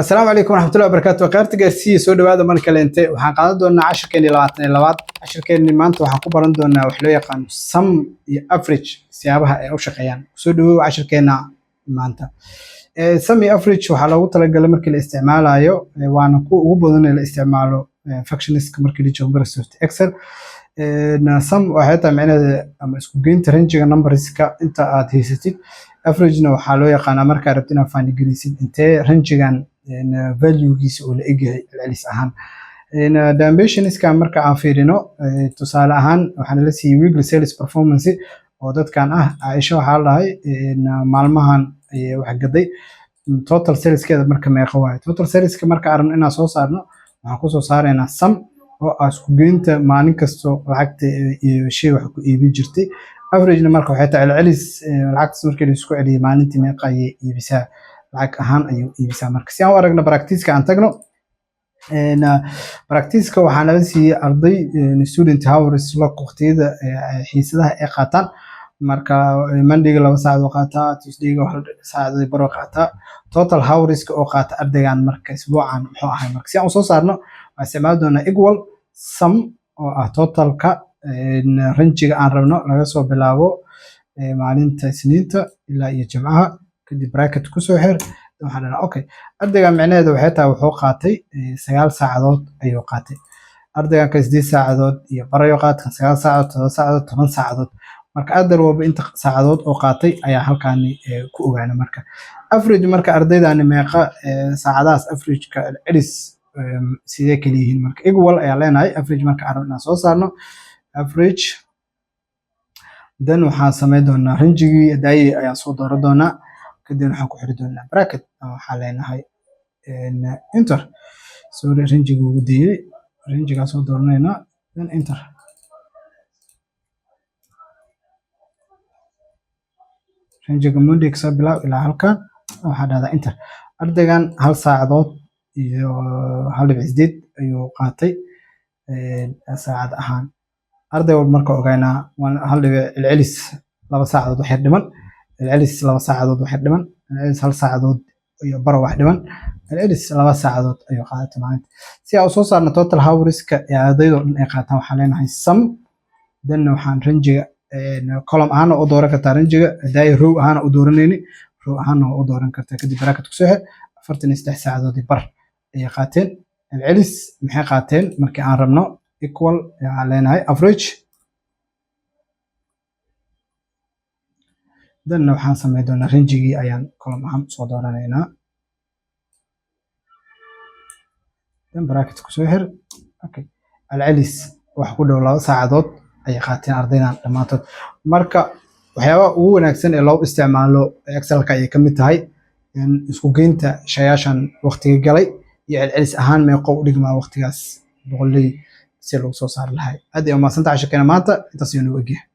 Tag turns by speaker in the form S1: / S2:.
S1: Asalaamu calaykum waraxmatullahi wabarakaatu. Khayrta gaarsiiya, soo dhawaada mar kale. Inte waxaan qaadan doonaa cashirkeennii 22aad. Cashirkeennii maanta waxaan ku baran doonaa wax loo yaqaano sum iyo average, siyaabaha ay u shaqeeyaan. Soo dhawow cashirkeenna maanta. Sum iyo average waxaa loogu talagalay markii la isticmaalayo, waana kuwa ugu badan ee la isticmaalo functionska markii la joogo Microsoft Excel. Sum waxay tahay micnaheeda ama isku geynta range-ga numberska inta aad haysatid. Average-na waxaa loo yaqaanaa markaa rabtid inaad find gareysid intee range-gan value-giisa uu la egyahay celcelis ahaan. Dimensionska marka aan fiirino, tusaale ahaan, waxaa nala siiyey weekly sales performance oo dadkan ah. Caaisha waxaa la dhahay maalmahan ayay wax gaday, total saleskeeda marka meeqa waaye? Total saleska marka aan rabno inaan soo saarno, waxaan kusoo saaraynaa sum oo ah isku geynta maalin kasto lacagta iyo shay wax ku iibin jirtay. Average-na marka waxay tahay celcelis lacagtaas markii la isku celiyay maalintii meeqa ayay iibisaa, lacag ahaan ayuu iibisaa. Marka si aan u aragno practice-ka aan tagno. Practice-ka waxaa nala siiyey arday student hours log, waqtiyada xiisadaha ay qaataan. Marka Monday-ga 2 saacadood qaataa, Tuesday-ga 1 saacadood baro qaataa. Total hourska oo qaata ardaygan marka isbuucan muxuu ahay? Marka si aan usoo saarno, waxaan isticmaali doonaa equal sum oo ah totalka range-ga aan rabno laga soo bilaabo maalinta Isniinta ilaa iyo Jimcaha. Kadib bracket kusoo xir. Waxaan dhahnaa okay, ardaygan micnaheedu waxay tahay wuxuu qaatay 9 saacadood ayuu qaatay. Ardaygan ka 8 saacadood iyo barayo qaatay, kan 9 saacadood, 7 saacadood, 10 saacadood. Marka arday walba inta saacadood oo qaatay ayaa halkaani ku ogaana. Marka average, marka ardaydani meeqa saacadahaas average-ka celcelis sidee kala yihiin? Marka equal ayaa leenahay average marka aan rabno inaan soo saarno average. Then waxaan samayn doonaa range-gii daayey ayaan soo dooran doonaa. Kadib waxaan ku xiri doonaa bracket. Waxaa leenahay enter. Sorry, range-ga ugu diiday. Range-gaa soo dooranaynaa, then enter. Range-ga Monday kasoo bilaab ilaa halkan. Waxaa dhahdaa enter. Ardaygan 1 saacadood iyo 1.8 ayuu qaatay saacad ahaan. Arday walba marka ogaanaa hal dhibic, celcelis 2 saacadood wax yar dhiman, celcelis 2 saacadood wax yar dhiman, celcelis 1 saacadood iyo baro wax dhiman, celcelis 2 saacadood ayuu qaadatay maalinta. Si aan usoo saarno total hourska ee ardayda oo dhan ay qaataan, waxaan leenahay sum. Then waxaan range-ga column ahaana u dooran kartaa, range-ga hadaayi row ahaana u dooranayni, row ahaana waa u dooran kartaa. Kadib bracket kusoo xir. 43 saacadood iyo bar ayay qaateen. Celcelis maxay qaateen? Markii aan rabno, equal waxaan leenahay average. Then waxaan samayn doonaa range-gii ayaan column ahaan usoo dooranaynaa, then bracket kusoo xir. Okay, celcelis wax ku dhow 2 saacadood ayay qaateen ardaydan dhammaantood. Marka waxyaabaha ugu wanaagsan ee loo isticmaalo Excelka ayay ka mid tahay isku geynta shayaashan waqtiga galay iyo celcelis ahaan meeqo u dhigmaa waqtigaas boqoley si lagu soo saari lahay. Aad ay umahadsantahay. Cashirkeena maanta intaas ayuu noo egyahay.